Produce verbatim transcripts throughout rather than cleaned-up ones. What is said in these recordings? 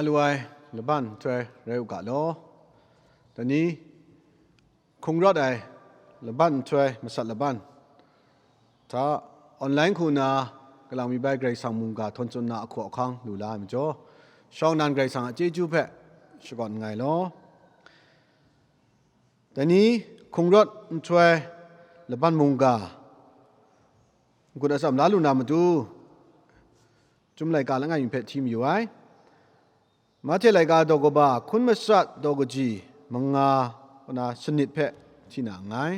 Lu ai laban nhtoi rai u ga law. Dai ni hkrung rawt ai laban nhtoi masat laban hta online hku na galang mi bai Karai Kasang mungga htawn tsun na ahkaw ahkang lu la ai majaw, shawng nnan Karai Kasang a chyeju hpe shakawn nngai law. Dai ni hkrung rawt nhtoi laban mungga n-gun atsam la lu na matu, Chyum laika langai mi hpe hti mayu ai. Mahte laika daw kaba hkun matsat daw kaji manga kaw na sanit hpe hti na nngai.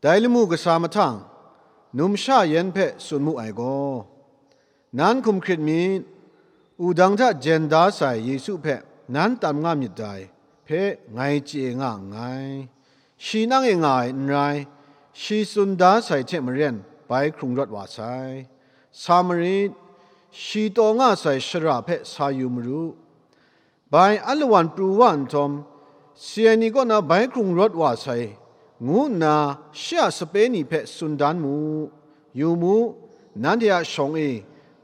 Dai lamu kasa mahtang, numsha yan hpe tsun mu ai gaw, nan hkum hkrit myit, wudang hta jen da sai Yesu hpe nan tam nga myit dai hpe ngai chye nga nngai. Shi nang e nga ai n rai, shi tsun da sai hte maren bai hkrung rawt wa sai. Sa marit, shi taw nga sai shara hpe sa yu maru. Bai alawan pru wa nhtawm, si ai ni kaw na bai hkrung rawt wa sai, ngu nna shi a sape ni hpe tsun dan mu. Yu mu, nanhte a shawng e,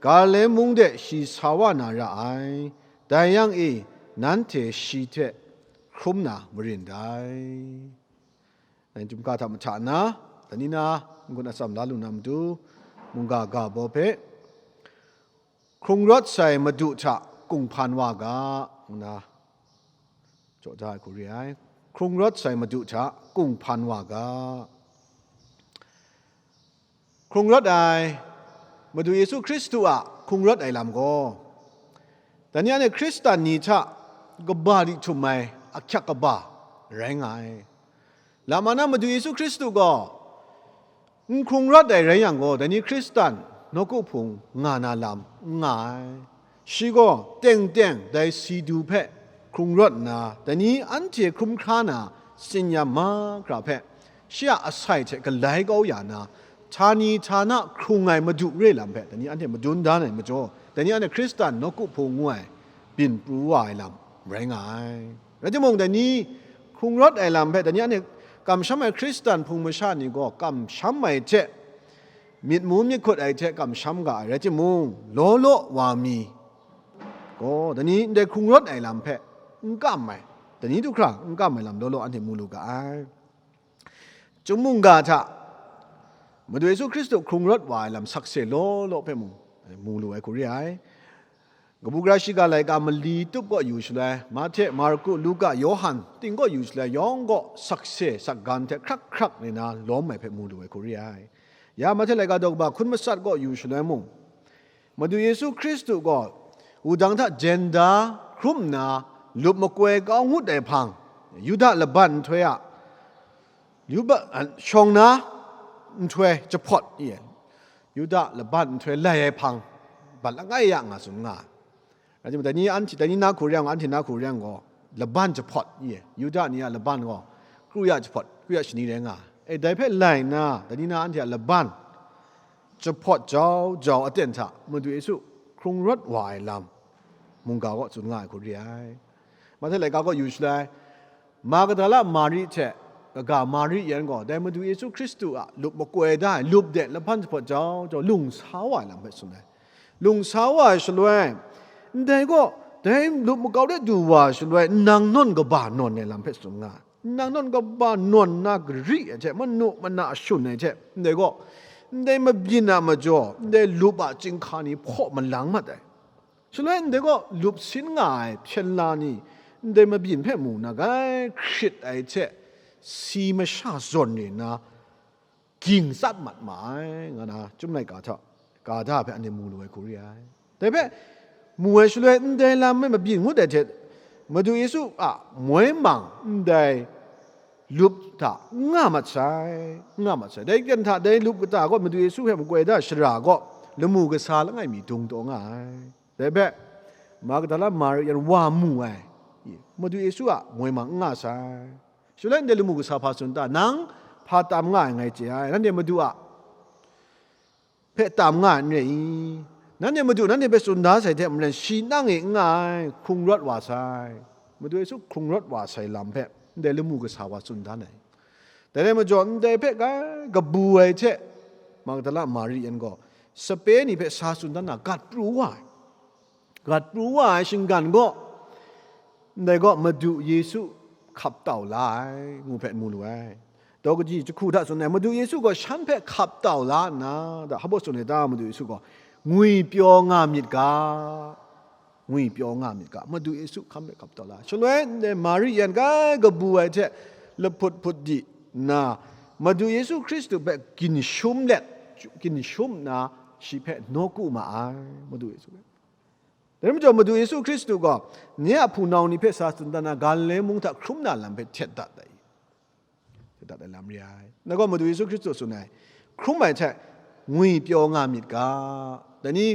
Galile mung de shi sa wa na ra ai. Dai yang e, nanhte shi hte hkrum na marin dai. Nang chyum ga hta mahta na, dai ni na n-gun atsam la lu na matu, mungga ga baw hpe, hkrung rawt sai Madu hta kunghpan wa ga, ngu na jaw da ai hku re ai. Hkrung rawt sai Madu hta kunghpan wa ga. Hkrung rawt ai Madu Yesu Hkristu a hkrung rawt ai lam gaw, dai ni anhte Hkristan ni hta kaba li htum ai ahkyak kaba rai nga ai. Lama na Madu Yesu Hkristu gaw n hkrung rawt ai rai yang gaw, dai ni Hkristan nawku hpung nga na lam n nga ai. Shi gaw teng teng dai si du hpe hkrung rawt nna, dai ni anhte hkrum hkra na tsin-yam mahkra hpe shi a asai hte galai kau ya na, htani htana hkrung ai Madu re lam hpe dai ni anhte madun dan ai majaw, dai ni anhte Hkristan nawku hpung ngu ai byin pru wa ai lam rai nga ai. Rai timung, dai ni hkrung rawt ai lam hpe dai ni anhte kamsham ai Hkristan hpung masha ni gaw kamsham ai hte, myit mu myit hkut ai hte kamsham ga ai rai timung, law law wa mi gaw, dai ni ndai hkrung rawt ai lam hpe n kam ai, dai ni du hkra n kam ai lam law law anhte mu lu ga ai. Chyum mungga hta Madu Yesu Hkristu hkrung rawt wa ai lam sakse law law hpe mung mu lu ai hku re ai. Kabu gara shiga laika mali tup kaw yu shaloi, Mahte, Marku, Luka, Yawhan ting kaw yu shaloi, yawng gaw sakse sakgan hte hkrak hkrak nna lawm ai hpe mu lu ai hku re ai. Ya Mahte laika daw kaba hkun matsat kaw yu shaloi mung, Madu Yesu Hkristu gaw wudang hta jen da hkrum nna, lup makoi kau ngut ai hpang, Yuda laban nhtoi a, Yuda, shawng na nhtoi jahpawt e, Yuda laban nhtoi lai ai hpang, bat langai ya nga tsun nga ai. Rai timung, dai ni anhte, dai ni na hku re yang, anhte na hku re yang gaw, laban jahpawt e, Yuda ni a laban gaw, kru ya jahpawt, kru ya shani rai nga ai. E, dai hpe lai nna, dai ni na anhte a laban jahpawt jau jau aten hta Madu Yesu hkrung rawt wa ai lam mungga kaw tsun nga ai hku re ai. Mahte laika kaw yu shaloi, Magdala Mari hte kaga Mari yan gaw dai Madu Yesu Hkristu a lup makoi da ai lup de lahpan jahpawt jau jau lung sa wa ai lam hpe tsun ai. Lung sa wa ai shaloi, ndai gaw dai lup makau de du wa ai shaloi, nang nawn kaba nawn ai lam hpe tsun nga ai. Nang nawn kaba nawn na gari ai hte, manu mana shun ai hte, ndai gaw, ndai mabyin a majaw, ndai lup a chyinghka ni hpaw malang mat ai. Shaloi ndai gaw, lup sin nga ai hpyen la ni, ndai mabyin hpe mu na gai hkrit ai hte, si masha zawn re nna, ging tsap mat ma ai, nga na Chyum laika hta ga da hpe anhte mu lu ai hku re ai. Dai hpe mu ai shaloi, ndai lam e mabyin ngut ai hte, Madu Yesu a moi mang ndai lup hta n nga mat sai, n nga mat sai. Dai ten hta dai lup kata gaw Madu Yesu hpe makoi da shara gaw lamu kasa langai mi dung taw nga ai. Dai hpe, Magdala Mari yan wa mu ai, Madu Yesu a moi mang n nga sai. Shaloi ndai lamu kasa hpa tsun ta? Nang hpa tam nga ai ngai chye ai, nanhte Madu a hpe tam nga ai n re i? Nanhte Madu nanhte hpe tsun da sai hte maren, shi nang e n nga ai, hkrung rawt wa sai. Madu Yesu hkrung rawt wa sai lam hpe ndai lamu kasa wa tsun dan ai. Dai rai majaw, ndai hpe kai kabu ai hte, Magdala Mari yan gaw sape ni hpe sa tsun dan na gat pru wa ai. Gat pru wa ai shinggan gaw, ndai gaw Madu Yesu hkap tau la ai, ngu hpe mu lu ai. Daw kaji jahku hta tsun ai, Madu Yesu gaw shan hpe hkap tau la nna, da, hpa baw tsun ai ta, Madu Yesu gaw ngwipyaw nga myit ga, ngwipyaw nga myit ga, Madu Yesu hkam hpe hkap tau la. Shaloi ndai Mari yan kai kabu ai hte lahput hput di nna, Madu Yesu Hkristu hpe ginshum let, ginshum nna, shi hpe nawku ma ai, Madu Yesu hpe. Dai majaw, Madu Yesu Hkristu gaw nye a hpunau ni hpe sa tsun dan na, Galile mung hta hkrum na lam hpe htet dat ai, htet dat ai lam re ai. Ngai gaw Madu Yesu Hkristu tsun ai, hkrum ai hte ngwipyaw nga myit ga. Dai ni,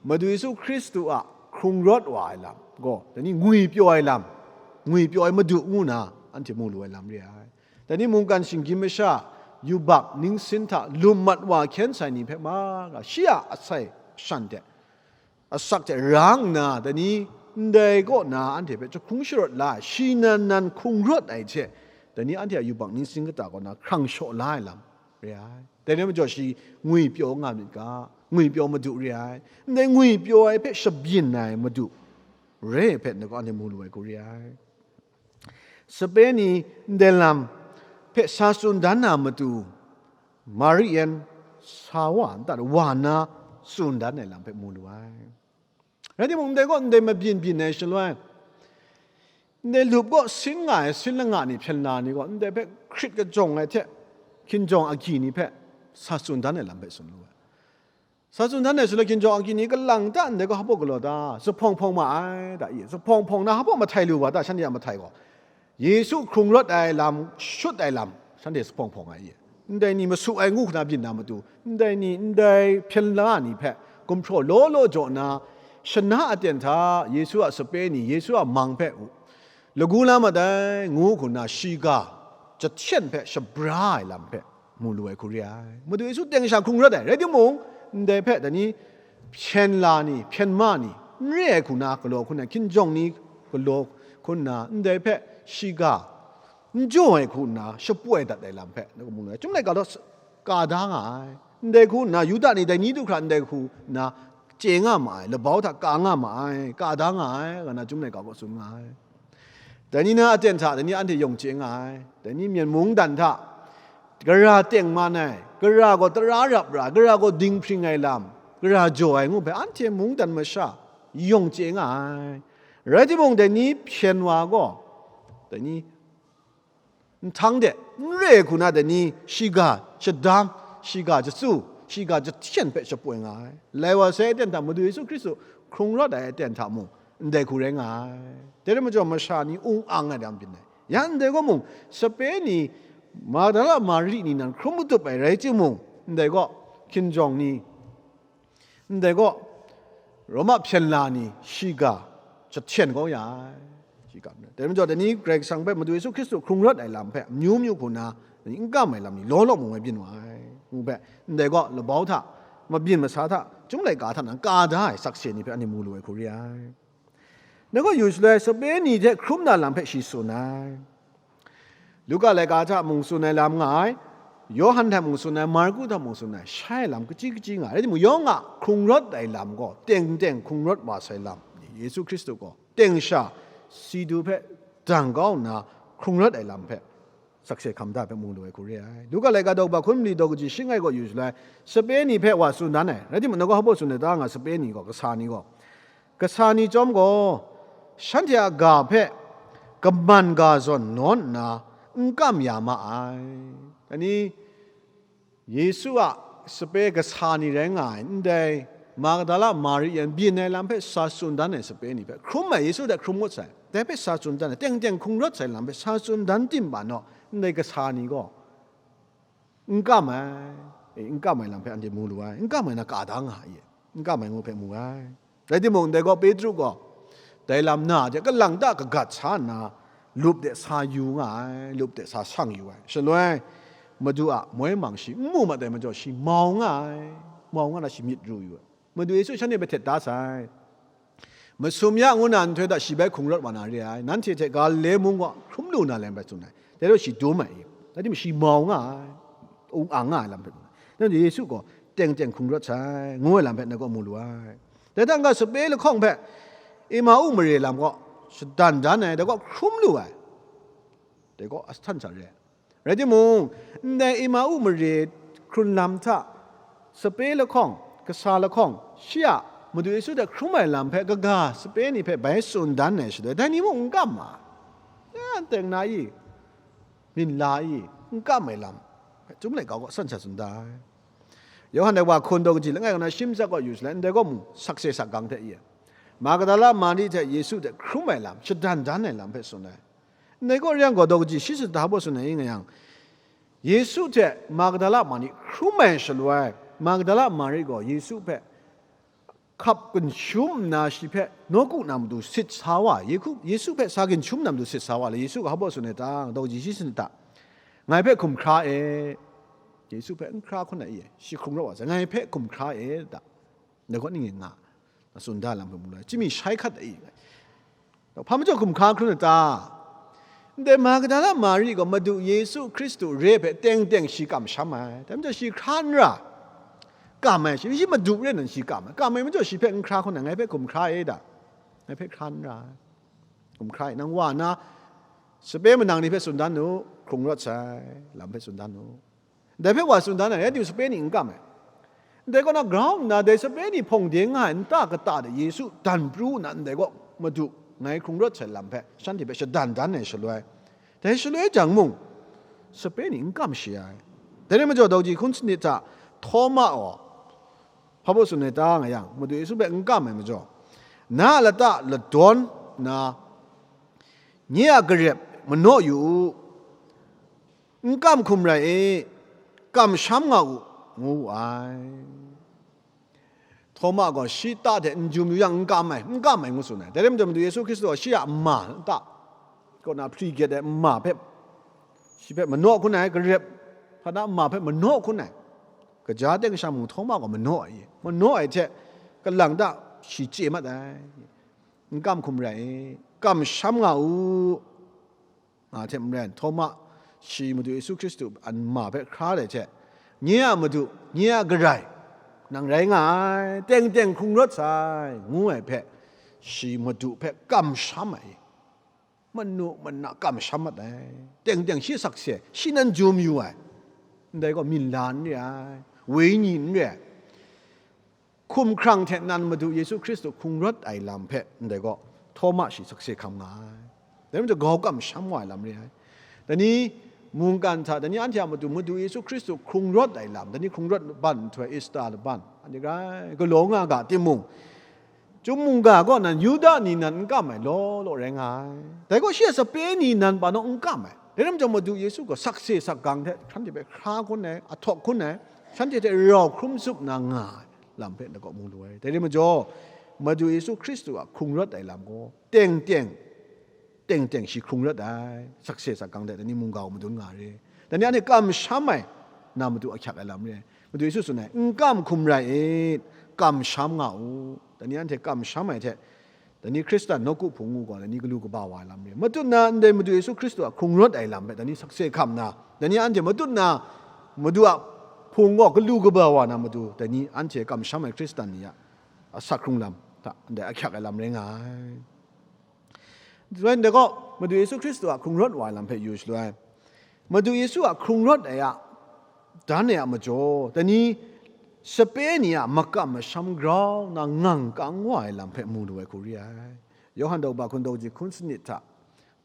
Madu Yesu Hkristu a hkrung rawt wa ai lam gaw, dai ni, ngwipyaw ai lam, ngwipyaw ai Madu ngu na anhte mu lu ai lam re ai. Dai ni, mungkan shinggyim masha, yubak, ningsin hta lum mat wa hkyen sai ni hpe mara, shi a asai shan hte, asak hte ra nna, dai ni, ndai kaw na anhte hpe jahkrung sharawt la ai, shi nan nan hkrung rawt ai hte, dai ni, anhte a yubak ningsin kata kaw na hkrang shaw la ai lam re ai. Dai rai majaw, shi ngwipyaw nga myit ga, ngwipyaw Madu re ai. Ndai ngwipyaw ai hpe shabyin ai Madu re ai hpe, ngai gaw anhte mu lu ai hku re ai. Sape ni ndai lam hpe sa tsun dan na matu, Mari yan sa wa nta wa na tsun dan ai lam hpe mu lu ai. Rai timung, ndai gaw ndai mabyin byin ai shaloi, ndai lup gaw sin nga ai sin langa ni hpyen la ni gaw, ndai hpe hkrit kajawng ai hte hkinjawng agyi ni hpe sa tsun dan ai lam hpe tsun lu ai. Sa tsun dan ai shaloi, hkinjawng agyi ni kalang ta ndai gaw hpa galaw ta? Zuphpawng hpawng ma ai ta i? Zuphpawng hpawng na hpa mahtai lu wa ta, shanhte a mahtai gaw? Yesu hkrung rawt ai lam, shut ai lam, shanhte zuphpawng hpawng ai i? Ndai ni masu ai ngu hkra byin na matu, ndai ni, ndai hpyen la ni hpe gumhpraw law law jaw na, shana aten hta Yesu a sape ni, Yesu a mang hpe lagu la mat ai, ngu hku nna shiga jahten hpe shabra ai lam hpe mu lu ai hku re ai. Madu Yesu teng sha hkrung rawt ai, rai timung, ndai hpe dai ni hpyen la ni, hpyen ma ni, n re ai hku na galaw hku nna, hkinjawng ni galaw hku nna, ndai hpe shiga n jaw ai hku nna shapoi dat ai lam hpe, ngai gaw mu lu ai. Chyum laika gaw ka da nga ai. Ndai hku nna, Yuda ni dai ni du hkra ndai hku nna chye nga ma ai, labau hta ka nga ma ai, ka da nga ai, nga na Chyum laika gaw tsun nga ai. Dai ni na aten hta, dai ni anhte yawng chye nga ai. Dai ni myen mungdan hta gara tengman ai, gara gaw tara rap ra, gara gaw dinghpring ai lam, gara jaw ai ngu hpe anhte mungdan masha yawng chye nga ai. Rai timung, dai ni hpyen wa gaw, dai ni nhtang de n re ai hku na, dai ni shiga shadam, shiga jatsu, shiga jahten hpe shapoi nga ai. Lai wa sai aten hta, Madu Yesu Hkristu hkrung rawt ai aten hta mung, ndai hku rai nga ai. Dai rai majaw, masha ni ung ang ai lam byin ai. Ya ndai gaw mung, sape ni, Magdala Mari ni nan hkrum matup ai rai timung, ndai gaw hkinjawng ni, ndai gaw Roma hpyen la ni shiga jahten kau ya ai. Shiga, dai majaw, dai ni Karai Kasang hpe, Madu Yesu Hkristu hkrung rawt ai lam hpe amyu myu hku na, dai ni n kam ai lam ni law law mung e byin wa ai. Ngu hpe, ndai gaw labau hta, mabyin masa hta, Chyum laika hta na ka da ai sakse ni hpe anhte mu lu ai hku re ai. Ngai gaw yu shaloi, sape ni hte hkrum na lam hpe shi tsun ai. Luka laika hta mung tsun ai lam nga ai, Yawhan hta mung tsun ai, Marku hta mung tsun ai, shai lam kaji kaji nga ai. Rai timung, yawng a hkrung rawt ai lam gaw, teng teng hkrung rawt wa sai lam, Yesu Hkristu gaw teng sha si du hpe dang kau nna hkrung rawt ai lam hpe sakse hkam da hpe mu lu ai hku re ai. Luka laika daw ba hkun mali daw kaji shing ai gaw yu shaloi, sape ni hpe wa tsun dan ai. Rai timung, ngai gaw hpa baw tsun ai ta nga, sape ni gaw, kasa ni gaw, kasa ni chyawm gaw, shanhte a ga hpe kaman ga zawn nawn nna n kam ya ma ai. Dai ni, Yesu a sape kasa ni rai nga ai, ndai Magdala Mari yan byin ai lam hpe sa tsun dan ai sape ni hpe, hkrum ai, Yesu hte hkrum ngut sai, dai hpe sa tsun dan ai, teng teng hkrung rawt sai lam hpe sa tsun dan tim ba naw, ndai kasa ni gaw n kam ai, e, n kam ai lam hpe anhte mu lu ai, n kam ai na ka da nga ai, n kam ai ngu hpe mu ai. Rai timung, ndai gaw Petru gaw dai lam na de kalang ta kagat sa nna, lup de sa yu nga ai, lup de sa shang yu ai. Shaloi, Madu a moi mang shi n mu mat ai majaw, shi mau nga ai, mau nga na shi myit ru yu ai. Madu Yesu shanhte hpe htet da sai. Masum ya ngu na nhtoi hta shi bai hkrung rawt wa na re ai. Nanhte hte Galile mung gaw hkrum lu na lam bai tsun ai. Dai gaw shi dum ai. Rai timung, shi mau nga ai, ung ang nga ai lam hpe, nanhte Yesu gaw teng teng hkrung rawt sai, ngu ai lam hpe ngai gaw mu lu ai. Dai hta n-ga, sape lahkawng hpe Emau mare lam kaw shadan dan ai, dai kaw hkrum lu ai, dai kaw ahtan sha re ai. Rai timung, ndai Emau mare hkrun lam hta sape lahkawng, kasa lahkawng, shi a Madu Yesu hte hkrum ai lam hpe kaga sape ni hpe bai tsun dan ai shaloi, dai ni mung n kam ma. Ya, teng na i, minla i, n kam ai lam hpe Chyum Laika gaw san sha tsun da ai. Yawhan dai wa hkun daw kaji langai kaw na shi mat kaw yu shaloi, ndai kaw mung sakse sakgang hte i ai. Magdala Mari hte Yesu hte hkrum ai lam, shadan dan ai lam hpe tsun ai. Ndai kaw re yang gaw, daw kaji shi sata hpa tsun ai nga yang, Yesu hte Magdala Mari hkrum ai shaloi, Magdala Mari gaw Yesu hpe hkap ginshum nna shi hpe nawku na matu sit sa wa, Yeku-, Yesu hpe sa ginshum na matu sit sa wa le, Yesu gaw hpa tsun ai ta, daw kaji shi sata, ngai hpe hkum hkra e, Yesu hpe n hkra hkun ai, shi hkrung rawt wa sai, ngai hpe hkum hkra e ta, ndai kaw ning e nga, tsun da lam hpe mu la, chyami shai hkat ai. Hpa majaw hkum hkra hkrun ai ta? Ndai Magdala Mari gaw Madu Yesu Hkristu re hpe teng teng shi kamsham ai. Dai majaw shi hkra n ra, kam ai, shi, shi Madu re nan shi kam ai. Kam ai majaw shi hpe n hkra hkun ai, ngai hpe hkum hkra e da? Ngai hpe hkra n ra ai. Hkum hkra e, nang wa nna, sape manang ni hpe tsun dan u, hkrung rawt sai, lam hpe tsun dan u. Dai hpe wa tsun dan ai, rai timung, sape ni n kam ai. Ndai kaw na grau nna, dai sape ni hpawng de nga ai nta kata de Yesu dan pru nna, ndai kaw Madu, ngai hkrung rawt sai lam hpe shanhte hpe shadan dan ai shaloi, dai shaloi jang mung, sape ni n kam shi ai. Dai rai majaw, daw kaji hkun sanit hta Htawma gaw hpa baw tsun ai ta nga yang, Madu Yesu hpe n kam ai majaw, na a lata ladawn nna, nye a garep manaw yu u, n kam hkum rai e, kamsham nga u, ngu wu ai. Htawma gaw shi ta hte n jum yu yang n kam ai, n kam ai ngu tsun ai. Dai rai majaw, Madu Yesu Hkristu gaw shi a nma ta kaw na hpri gyet ai nma hpe, shi hpe manaw hkun ai, garep hpa na nma hpe manaw hkun ai, kaja teng sha mung Htawma gaw manaw ai, manaw ai hte kalang ta shi chye mat ai, n kam hkum rai e, kamsham nga u. Nga hte maren, Htawma shi Madu Yesu Hkristu a nma hpe hkra ai hte, nye a Madu, nye a Karai, nang rai nga ai, teng teng hkrung rawt sai, ngu ai hpe, shi Madu hpe kamsham ai, manu mana kamsham mat ai, teng teng shi sakse, shi nan jum yu ai, ndai gaw minla n re ai, wenyi n re ai. Hkumhkrang hte nan Madu Yesu Hkristu hkrung rawt ai lam hpe ndai gaw, Htawma shi sakse hkam nga ai. Dai majaw, grau kamsham wa ai lam re ai. Dai ni mungkan hta, dai ni anhte a matu Madu Yesu Hkristu hkrung rawt ai lam, dai ni hkrung rawt laban nhtoi, Ista laban, anhte grai galaw nga ga timung, Chyum mungga kaw nan Yuda ni nan n kam ai law law rai nga ai. Dai gaw shi a sape ni nan pa naw n kam ai. Dai rai majaw, Madu Yesu gaw sakse sakgang hte shanhte hpe hkra hkun ai, ahtawk hkun ai, shanhte hte rau hkrum tsup na nga ai lam hpe ndai kaw mu lu ai. Dai rai majaw, Madu Yesu Hkristu a hkrung rawt ai lam gaw teng teng, teng teng shi hkrung rawt ai, sakse sakgang hte dai ni mungga gaw madun nga re. Dai ni anhte kamsham ai, na matu ahkyak ai lam re ai. Madu Yesu tsun ai, "N kam hkum rai it, kamsham nga u." Dai ni anhte kamsham ai hte, dai ni Hkristan nawku hpung ngu gaw, dai ni galu kaba wa ai lam re ai. Matut na ndai Madu Yesu Hkristu a hkrung rawt ai lam hpe, dai ni sakse hkam na, dai ni anhte matut na Madu a hpung gaw galu kaba wa na matu, dai ni anhte kamsham ai Hkristan ni a asak hkrung lam hta ndai ahkyak ai lam rai nga ai. Shaloi ndai gaw, Madu Yesu Hkristu a hkrung rawt wa ai lam hpe yu shaloi, Madu Yesu a hkrung rawt ai a, dan ai a majaw, dai ni sape ni a makam masham grau na ngang kang wa ai lam hpe mu lu ai hku re ai. Yawhan daw ba hkun daw ji hkun sanit hta,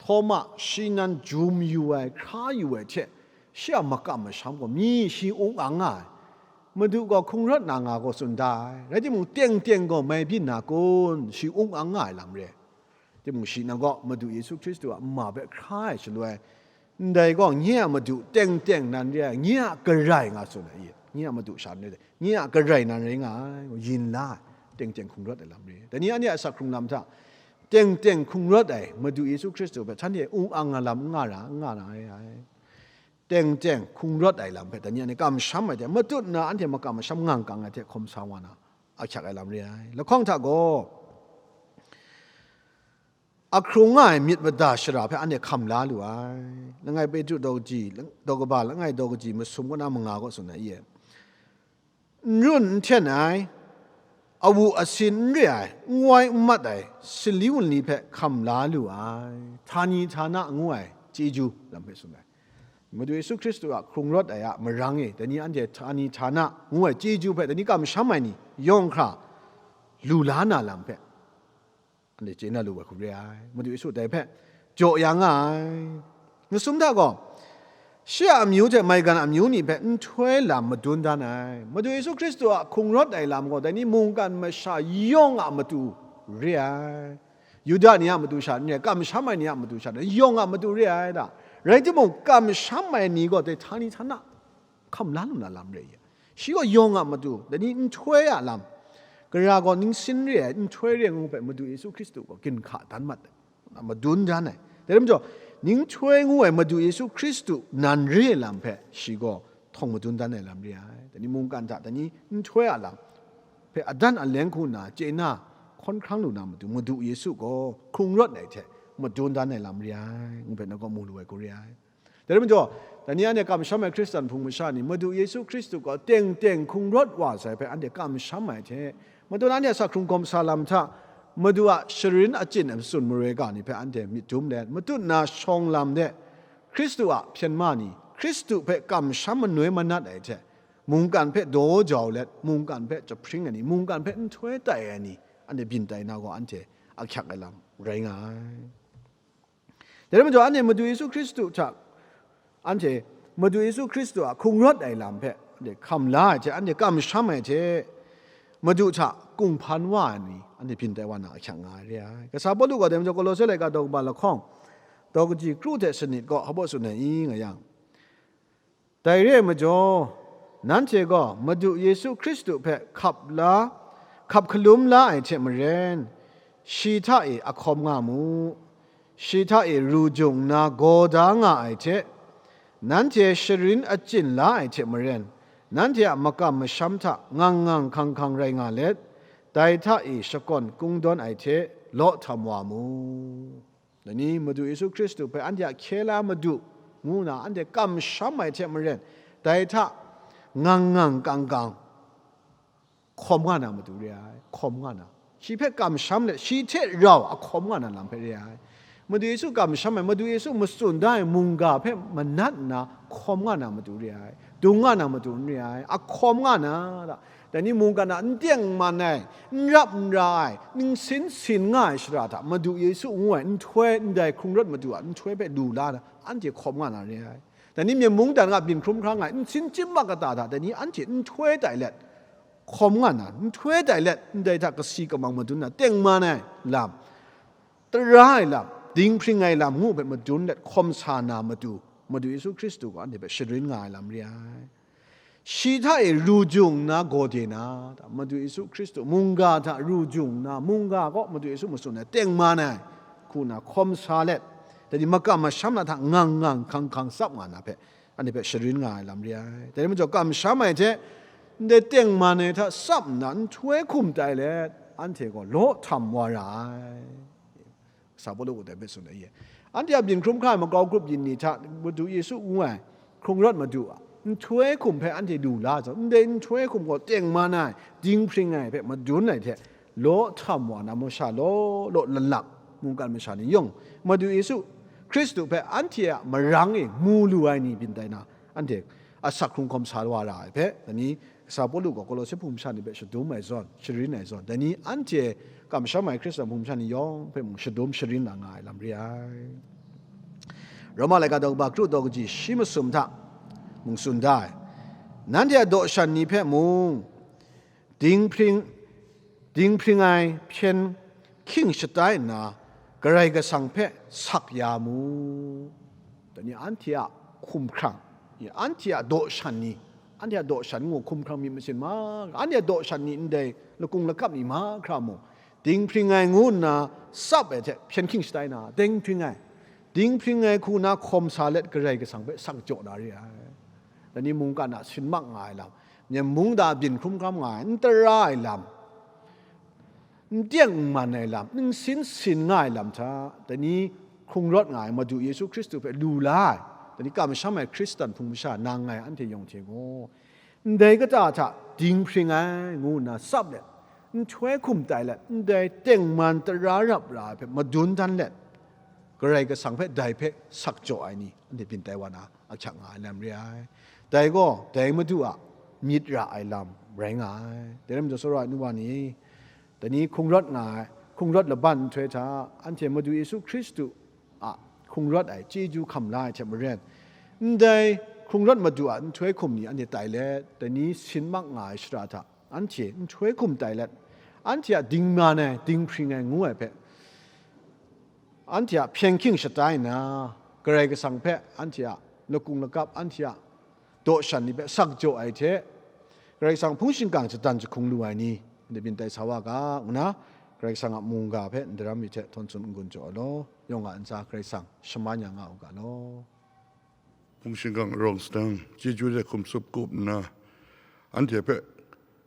Htawma shi nan jum yu ai, hkra yu ai hte, shi a makam masham gaw mi shi ung ang nga ai. Madu gaw hkrung rawt na nga gaw tsun da ai, rai timung, teng teng gaw mai byin na kun, shi ung ang nga ai lam re ai. Timung, shi nan gaw Madu Yesu Hkristu a nma hpe hkra ai shaloi, ndai gaw nye a Madu teng teng nan re ai, nye a Karai nga tsun ai, nye a Madu sha n re ai, nye a Karai nan rai nga ai, yin la ai, teng teng hkrung rawt ai lam re ai. Dai ni anhte a asak hkrung lam hta, teng teng hkrung rawt ai Madu Yesu Hkristu hpe shanhte ung ang nga lam n nga ra, n nga ra ai. Teng teng hkrung rawt ai lam hpe dai ni anhte kamsham ai hte, matut na anhte makam masham ngang kang ai hte hkawm sa wa na, ahkyak ai lam re ai. Lahkawng hta gaw, ahkrung nga ai myit mada shara hpe anhte hkam la lu ai. Langai Petru daw kaji, daw kaba langai daw kaji masum kaw na manga kaw tsun ai, i e. N run n hten ai, awu asin n re ai, n wai n mat ai, sali wunli hpe hkam la lu ai, htani htana ngu ai chyeju lam hpe tsun ai. Madu Yesu Hkristu a hkrung rawt ai a marang e, dai ni anhte htani htana ngu ai chyeju hpe dai ni kamsham ai ni yawng hkra lu la na lam hpe, anhte chye na lu ai hku re ai. Madu Yesu dai hpe jaw ya nga ai. Masum hta gaw, shi a amyu hte maigan amyu ni hpe nhtoi lam madun dan ai. Madu Yesu Hkristu a hkrung rawt ai lam gaw, dai ni mungkan masha yawng a matu re ai. Yuda ni a matu sha n re ai, kamsham ai ni a matu sha n re ai, yawng a matu re ai da. Rai timung, kamsham ai ni gaw dai htani htana hkam la lu na lam re ai. Shi gaw yawng a matu, dai ni nhtoi a lam, gara gaw ningsin re ai, nhtoi re ai ngu hpe Madu Yesu Hkristu gaw ginhka dan mat ai, madun dan ai. Dai rai majaw, nhtoi ngu ai Madu Yesu Hkristu nan re ai lam hpe shi gaw htawng madun dan ai lam re ai. Dai ni mungkan hta, dai ni nhtoi a lam hpe adan aleng hku nna chye na, hkawn hkrang lu na matu, Madu Yesu gaw hkrung rawt ai hte madun dan ai lam re ai, ngu hpe na gaw mu lu ai hku re ai. Dai rai majaw, dai ni anhte kamsham ai Hkristan hpung masha ni Madu Yesu Hkristu gaw teng teng hkrung rawt wa sai hpe anhte kamsham ai hte, madu na anhte a sa hkrung hkawm sa lam hta, Madu a sharin achyin ai matsun maroi ga ni hpe anhte myit dum let, matut na shawng lam de, Hkristu a hpyen ma ni, Hkristu hpe kamsham manoi manat ai hte, mungkan hpe daw jau let, mungkan hpe jahpring ai ni, mungkan hpe nhtoi tai ai ni, anhte byin tai na gaw, anhte ahkyak ai lam rai nga ai. Dai rai majaw, anhte Madu Yesu Hkristu hta, anhte Madu Yesu Hkristu a hkrung rawt ai lam hpe anhte hkam la ai hte, anhte kamsham ai hte, Madu hta kunghpan wa ai ni, anhte byin tai wa na ahkyak nga ai re ai. Kasa Pawlu gaw dai majaw, Kolose laika daw kaba lahkawng, daw kaji kru hte sanit gaw hpa baw tsun ai i, nga yang, dai re ai majaw, nanhte gaw Madu Yesu Hkristu hpe hkap la, hkap hkalum la ai hte maren, shi hta e ahkawm nga mu. Shi hta e ru jung nna gaw da nga ai hte, nanhte sharin achyin la ai hte maren, nanhte a makam masham hta ngang ngang hkang hkang rai nga let, dai hta e shakawn kungdawn ai hte law htam wa mu. Dai ni Madu Yesu Hkristu hpe anhte a hkye la Madu ngu na anhte kamsham ai hte maren, dai hta ngang ngang kang kang hkawm nga na matu re ai, hkawm nga na. Shi hpe kamsham let, shi hte rau ahkawm nga na lam hpe re ai. Madu Yesu kamsham ai, Madu Yesu matsun da ai mungga hpe manat nna hkawm nga na matu re ai, dung nga na matu n re ai, ahkawm nga na, da. Dai ni mungkan a n tengman ai, n rap n ra ai, ningsin sin nga ai shara hta Madu Yesu ngu ai nhtoi ndai hkrung rawt matu a nhtoi hpe lu la na, anhte hkawm nga na re ai. Dai ni myen mungdan a byin hkrum hkra nga ai, nsin chyim mak kata hta dai ni anhte nhtoi tai let, hkawm nga na, nhtoi tai let, ndai hta kasi kamang madun na, tengman ai lam, tara ai lam, dinghpring ai lam ngu hpe madun let hkawm sa na matu, Madu Yesu Hkristu gaw anhte hpe sharin nga ai lam re ai. Shi hta e ru jung nna gaw de na, Madu Yesu Hkristu mungga hta ru jung nna, mungga gaw Madu Yesu matsun ai tengman ai, hku nna hkawm sa let, dai ni makam masham na hta ngang ngang hkang hkang tsap nga na hpe, anhte hpe sharin nga ai lam re ai. Dai rai majaw, kamsham ai hte ndai tengman ai hta tsap nna nhtoi hkum tai let, anhte gaw law htam wa ra ai. Sa Pawlu gaw dai hpe tsun ai. Anhte a byin hkrum hkra ai makau grup yin ni hta Madu Yesu ngu ai hkrung rawt matu a nhtoi hkum hpe anhte lu la ai zawn, ndai nhtoi hkum gaw tengman ai, dinghpring ai hpe madun ai hte, law htam wa na masha law law lanlak mungkan masha ni yawng, Madu Yesu Hkristu hpe anhte a marang e mu lu ai ni byin tai na, anhte asak hkrung hkawm sa wa ra ai hpe, dai ni Sa Pawlu gaw Kolose hpung masha ni hpe shadum ai zawn, sharin ai zawn, dai ni anhte kamsham ai Hkristan hpung masha ni yawng hpe mung shadum sharin na nga ai lam re ai. Roma laika daw kaba kru daw kaji shi masum hta mung tsun da ai. Nanhte a daw shan ni hpe mung, dinghpring, dinghpring ai hpyen hkying shatai nna, Karai Kasang hpe sak ya mu. Dai ni anhte a hkumhkrang, anhte a daw shan ni, anhte a daw shan ngu hkumhkrang myit masin ma, anhte a daw shan ni ndai lakung lakap ni mahkra mung, dinghpring ai ngu nna tsap ai hte hpyen hkying shatai na, dinghpring ai, dinghpring ai hku na hkawm sa let Karai Kasang hpe sak jaw na re ai. Dai ni mungkan a sin mak nga ai lam, myen mungdan a byin hkrum hkram nga ai, n tara ai lam, n teng n man ai lam, n sin sin nga ai lam hta, dai ni hkrung rawt nga ai Madu Yesu Hkristu hpe lu la ai, dai ni kamsham ai Hkristan hpung masha nang ngai anhte yawng hte gaw, ndai kata hta dinghpring ai ngu nna tsap let, nhtoi hkum tai let, ndai tengman tara rap ra ai hpe madun dan let, Karai Kasang hpe dai hpe sak jaw ai ni, anhte byin tai wa na, ahkyak nga ai lam re ai. Dai gaw, dai Madu a myit ra ai lam rai nga ai. Dai rai majaw, tsawra ai nu wa ni, dai ni hkungrawt nga ai, hkungrawt laban nhtoi hta, anhte Madu Yesu Hkristu a hkungrawt ai chyeju hkam la ai hte maren, ndai hkungrawt Madu a nhtoi hkum ni anhte tai let, dai ni sin mak nga ai shara hta, anhte nhtoi hkum tai let, anhte a dingman ai, dinghpring ai ngu ai hpe, anhte a hpyen hking shatai nna, Karai Kasang hpe anhte a lakung lakap, anhte a daw shan ni hpe sak jaw ai hte, Karai Kasang hpung shingkang shadan jahkung lu ai ni, ndai byin tai sa wa ga, ngu na, Karai Kasang a mungga hpe ndaram mi hte htawn tsun n-gun jaw ai law, yawng a ntsa Karai Kasang shaman ya nga u ga law. Hpung shingkang arawng sadang, chyeju de hkum tsup kup nna, anhte hpe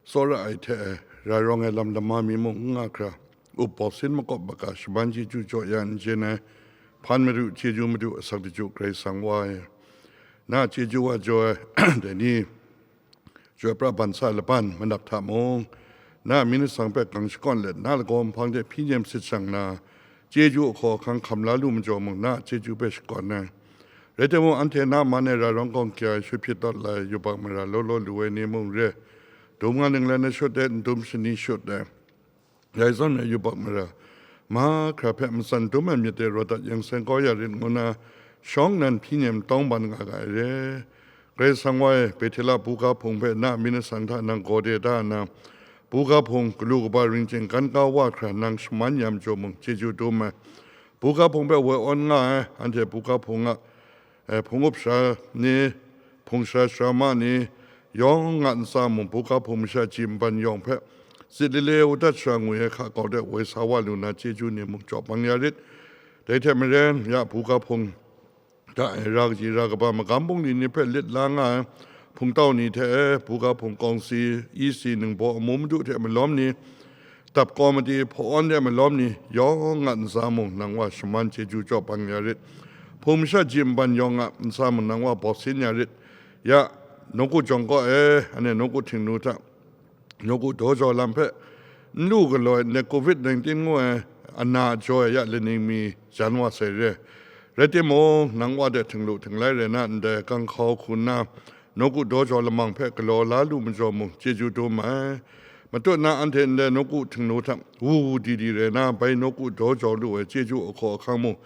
tsawra ai hte rai rawng ai lam lama mi mung n nga hkra, up bawk sin makawp maga shaman chyeju jaw ya n jen ai, hpan madu, chyeju madu, asak daju Karai Kasang wa e. Na chyeju wa jaw ai, dai ni, Chyoi pra ban sa laban manap hta mung, na myit masang hpe gang shakawn let, na lagaw nhpang de hpyi nem sit shang na, chyeju ahkaw ahkang hkam la lu majaw mung, na a chyeju hpe shakawn ai. Rai timung, anhte na man e ra rawng gawng kya ai, shut hpyit tawt lai, yubak mara law law lu ai ni mung re, dum nga ninglen ai shut de, n dum shani shut de, dai zawn e yubak mara mahkra hpe matsan dum ai myit de raw dat yang seng kau ya rit ngu na, shawng nnan hpyi nem tawng ban nga ga ai re. Karai Kasang wa e, Bethela buga hpung hpe na myit masang hta nang gaw de da nna, buga hpung galu kaba ring chyeng gan kau wa hkra nang shaman ya majaw mung, chyeju dum ai. Buga hpung hpe woi awn nga ai, anhte buga hpung a, eh, hpung up sara ni, hpung sara sara ma ni, yawng a ntsa mung, buga hpung masha ji nban yawng hpe zit lele u dat sara ngwi ai hka kau de woi sa wa lu na, chyeju ni mung jaw bang ya rit. Dai hte maren, ya buga hpung hta e ra kaji ra kaba magam bungli ni hpe lit la nga ai, hpungtau ni hte e, buga hpung kawngsi, E C, ningbaw amu madu hte malawm ni, dap kawmati hpaw-awn de malawm ni, yawng a ntsa mung nang wa shaman chyeju jaw bang ya rit. Hpung masha ji nban yawng a ntsa mung nang wa bawk sin ya rit. Ya, nawku jawng kaw e, anhte nawku htingnu hta, nawku daw jaw lam hpe n lu galaw ai, ndai covid nineteen ngu ai ana jaw ai ya laning mi jan wa sai re. Rai timung, nang wa de htinglu htinglai rai na ndai, ganghkau hku nna, nawku daw jaw lamang hpe galaw la lu majaw mung, chyeju dum ai. Matut na anhte ndai nawku htingnu hta wu wu di di rai na, bai nawku daw jaw lu ai chyeju ahkaw ahkang mung,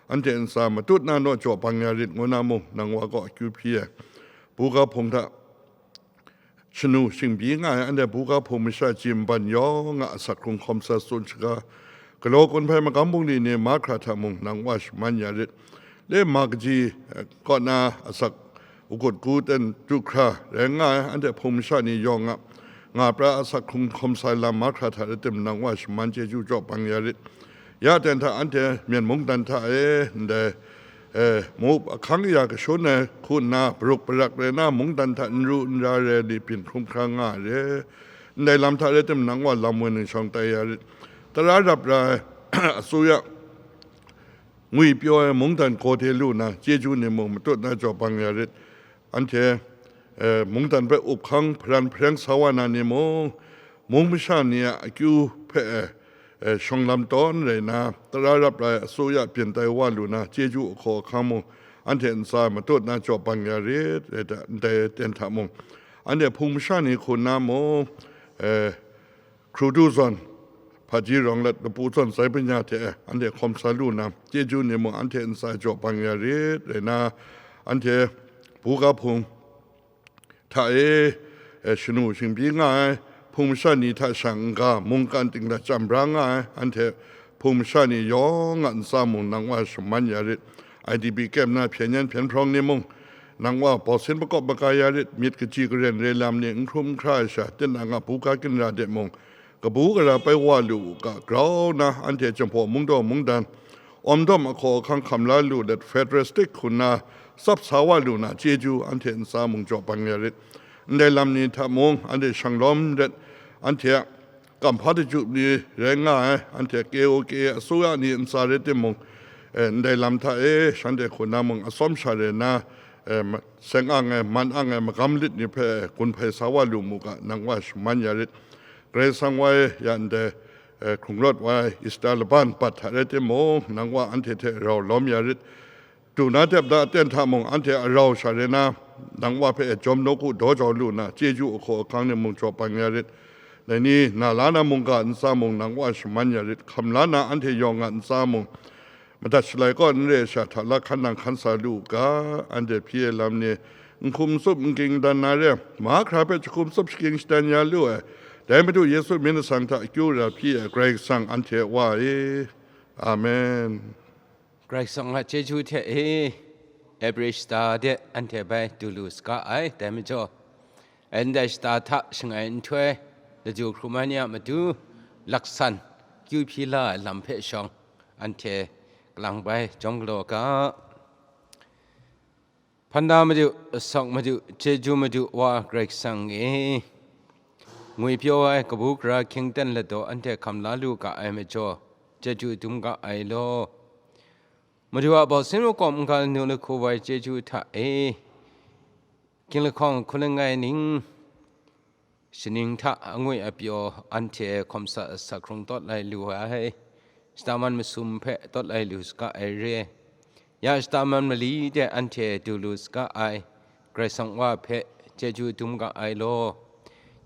anhte ntsa matut na naw jaw bang ya rit ngu na mung, nang wa kaw akyu hpyi ai. Buga hpung hta shanu shingbyi nga ai, anhte buga hpung masha ji nban yawng a asak hkrung hkawm sa tsun shaga, galaw kun hpai magam bungli ni mahkra hta mung nang wa shaman ya rit. Le ma kaji, eh, kaw na asak ukut gu ten du hkra rai nga ai, anhte hpung masha ni yawng a nga pra asak hkrung hkawm sa ai lam mahkra hta rai tim, nang wa shaman chyeju jaw bang ya rit. Ya ten hta anhte Myen mungdan hta e ndai, eh, mu ahkang ya kashun ai hku nna, paruk parak rai na, mungdan hta n ru n ra rai li byin hkrum hkra nga ai re. Ndai lam hta rai tim, nang wa lam woi ning shawng tai ya rit. Tara rap ra ai, asuya ngwi pyaw ai mungdan gaw de lu na, chyeju ni mung matut na jaw bang ya rit. Anhte, eh, mungdan hpe up hkang hparan hpareng sa wa na ni mung, mung masha ni a akyu hpe, eh, shawng lam tawn rai na, tara rap ra ai asuya byin tai wa lu na, chyeju ahkaw ahkang mung, anhte ntsa matut na jaw bang ya rit, rai ta, ndai ten hta mung, anhte hpung masha ni hku nna mung, eh, Hkrudu zawn, hpaji rawng let lapu zawn zai banya hte anhte hkawm sa lu na, chyeju ni mung anhte ntsa jaw bang ya rit, rai na, anhte buga hpung hta e, e, shanu shingbyi nga ai, hpung masha ni hta shang n-ga, mungkan ting hta chyam bra nga ai, anhte hpung masha ni yawng a ntsa mung nang wa shaman ya rit. I D P kyem na hpyen yan hpyen hprawng ni mung, nang wa bawsin makawp maga ya rit, myit kaji karen re lam ni n hkrum n hkra ai sha, tinang a buga ginra de mung, kabu gara pai wa lu u ga, grau na anhte Jinghpaw mungdaw mungdan, awmdawm ahkaw ahkang hkam la lu let, federal state hku nna tsap sa wa lu na chyeju anhte ntsa mung jaw bang ya rit. Ndai lam ni hta mung anhte shang lawm let, anhte a kamhpa daju ni rai nga ai, anhte K O K A asuya ni ntsa rai timung, eh, ndai lam hta e shanhte hku na mung atsawm sha rai nna, eh, ma-, seng ang ai, man ang ai, magam lit ni hpe gun hpai sa wa lu mu ga, nang wa shaman ya rit. Karai Kasang wa e ya ndai, eh, hkrung rawt wa ai Esta laban bat hta rai timung, nang wa anhte hte rau lawm ya rit. Du na dep da aten hta mung anhte a rau sha re na, nang wa hpe jawm nawku daw jau lu na, chyeju ahkaw ahkang ni mung jaw bang ya rit. Dai ni, na la na mungga ntsa mung nang wa shaman ya rit. Hkam la na anhte yawng a ntsa mung, madat shalai kaw n re ai sha hta la hkan nang hkan sa lu u ga, anhte hpyi ai lam ni, n hkum tsup n ging dan na re, mahkra hpe jahkum tsup shagying shadan ya lu ai. Dai Madu Yesu myit masang hta akyu ra hpyi ai Karai Kasang anhte a Wa e. Amen. Karai Kasang a chyeju hte e, Ebrishta de anhte bai du lu saga ai. Dai majaw, ndai shata hta shangai nhtoi laju hkrum ai ni a matu laksan kyu hpyi la ai lam hpe shawng, anhte kalang bai jawm galaw ga. Hpan da Madu, asak Madu, chyeju Madu, Wa Karai Kasang e, ngwipyaw ai kabu gara hkying ten ladaw anhte hkam la lu ga ai majaw, chyeju dum ga ai law. Madu a bawsin makawp n-ga lanu lahku wai chyeju hta e, ginlahkawng hkun langai ning, shaning hta angwi apyaw anhte hkawm sa, sa hkrung tawt lai lu ai, shata man masum hpe tawt lai lu saga ai re. Ya shata man mali de anhte du lu saga ai, Karai Kasang Wa hpe chyeju dum ga ai law.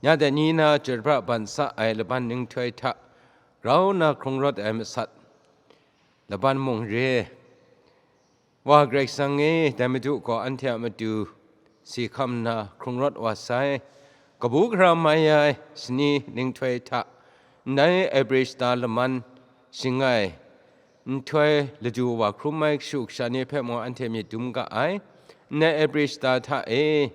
Ya dai ni na chyoi pra ban sa ai laban ninghtoi hta grau nna hkrung rawt ai masat laban mung re. Wa Karai Kasang e, dai Madu gaw anhte a matu si hkam nna hkrung rawt wa sai. Kabu gara mai ai shani ninghtoi hta, ndai Ebrishta laman shangai nhtoi ladu wa hkrum ai kashu kasha ni hpe mung anhte myit dum ga ai. Ndai Ebrishta hta e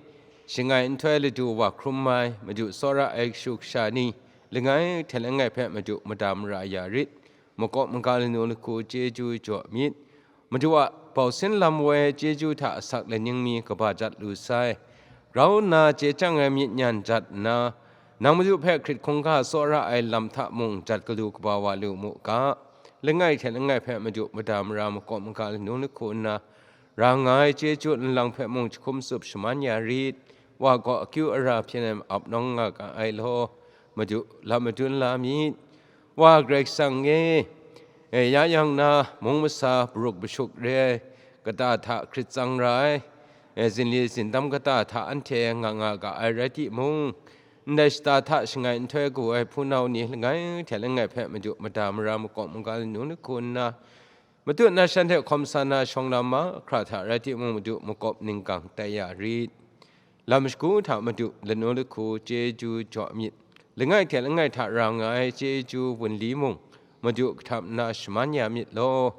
shangai nhtoi ladu wa hkrum ai Madu tsawra ai kashu kasha ni langai hte langai hpe Madu mada mara ya rit. Makawp maga lanu lahku chyeju jaw myit. Madu a bausin lam woi ai chyeju hta asak laning mi kaba jat lu sai. Grau nna chye chyang ai myit nyan jat nna, nang Madu hpe hkrit hkungga tsawra ai lam hta mung jat galu kaba wa lu mu ga. Langai hte langai hpe Madu mada mara makawp maga lanu lahku nna, ra nga ai chyeju nlang hpe mung jahkum tsup shaman ya rit. Wa gaw akyu ara hpyen ai ma-ap nawng nga ga ai law, Madu lam madun la myit. Wa Karai Kasang e, e, ya yang na, mung masa, baruk bashuk re ai, kata hta hkrit tsang ra ai, e, zinli zindam kata hta anhte nga nga ga ai rai timung, ndai shata hta shangai nhtoi gu ai hpunau ni langai hte langai hpe Madu mada mara makawp maga lanu lahku nna, Madu na shanhte hkawm sa na shawng lam mahkra hta rai timung, Madu makawp ninggang tai ya rit. Lam shagu hta Madu lanu lahku chyeju jaw myit. Langai hte langai hta ra nga ai chyeju wunli mung, Madu kahtap nna shaman ya myit law.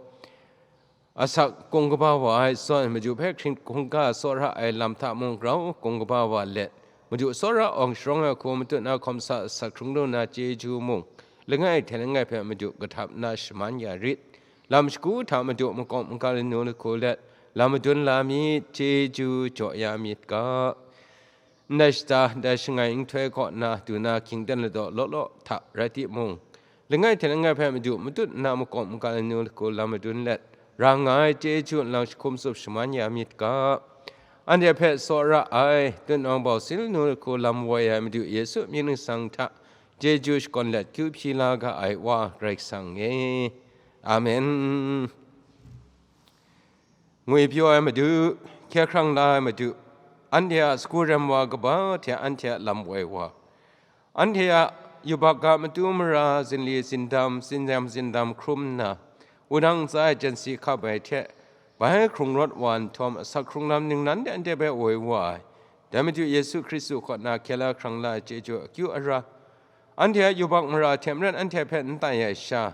Asak kung kaba wa ai zawn, Madu hpe hkrit hkungga tsawra ai lam hta mung grau kung kaba wa let, Madu tsawra awng sharawng ai hku matut na hkawm sa, sa hkrung lu na chyeju mung, langai hte langai hpe Madu kahtap nna shaman ya rit. Lam shagu hta Madu makawp maga lanu lahku let, lam madun la myit, chyeju jaw ya myit ga. Ndai shata, ndai shangai nhtoi kaw na du na hkying ten ladaw law law hta rai timung, langai hte langai hpe Madu matut nna makawp maga lanu lahku lam madun let, ra nga ai chyeju nlang jahkum tsup shaman ya myit ga. Anhte hpe tsawra ai, tutnawng bausin lanu lahku lam woi ai Madu Yesu mying ningsang hta, chyeju shakawn let kyu hpyi la ga ai Wa Karai Kasang e. Amen. Ngwipyaw ai Madu, hkye hkrang la ai Madu, anhte a sagu rem wa kaba hte anhte a lam woi wa, anhte a yubak ga matu mara zinli zindam, zinyam zindam hkrum nna, wudang ntsa e jensi hkap ai hte, bai hkrung rawt wa nhtawm, asak hkrung lam ningnan de anhte hpe woi wa ai, dai Madu Yesu Hkristu kaw na hkye la hkrang la ai chyeju akyu ara, anhte a yubak mara hte maren anhte hpe n tai ai sha,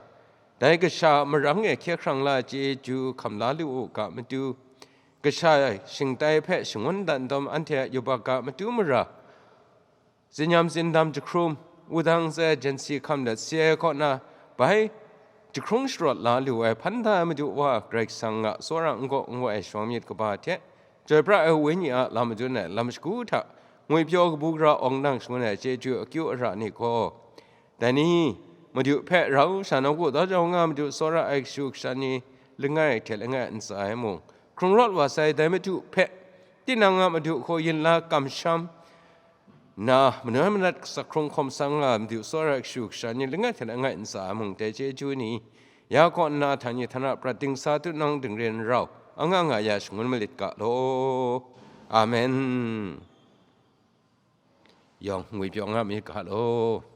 dai kasha a marang e hkye hkrang la ai chyeju hkam la lu u ga Madu, kasha shingtai hpe shangun dat nhtawm anhte a yubak ga matu mara, zinyam zindam jahkrum, wudang ntsa e jensi hkam let si ai kaw na, bai jahkrung sharawt la lu ai hpan da ai Madu Wa Karai Kasang a tsawra n-gaw n-gaw ai shawng myit kaba hte, chyoi pra ai Wenyi a lam madun ai lam shagu hta, ngwipyaw kabu gara awng nang shangun ai chyeju akyu ara ni gaw, dai ni, Madu hpe rau sha nawku daw jau nga Madu tsawra ai kashu kasha ni langai hte langai ntsa e mung, hkrung rawt wa sai dai Madu hpe, tinang a Madu hku yin la kamsham, Na, manu manat kasa hkrung hkawm sang nga, Madu tsawra kashu kasha ni langai hte langai ntsa mung dai chyeju ni, ya kaw nna htani htana prat dingsa tu nang dingre n rau, anga nga ya shangun malit ga law. Amen. Yawng ngwi pyaw nga mi ga law.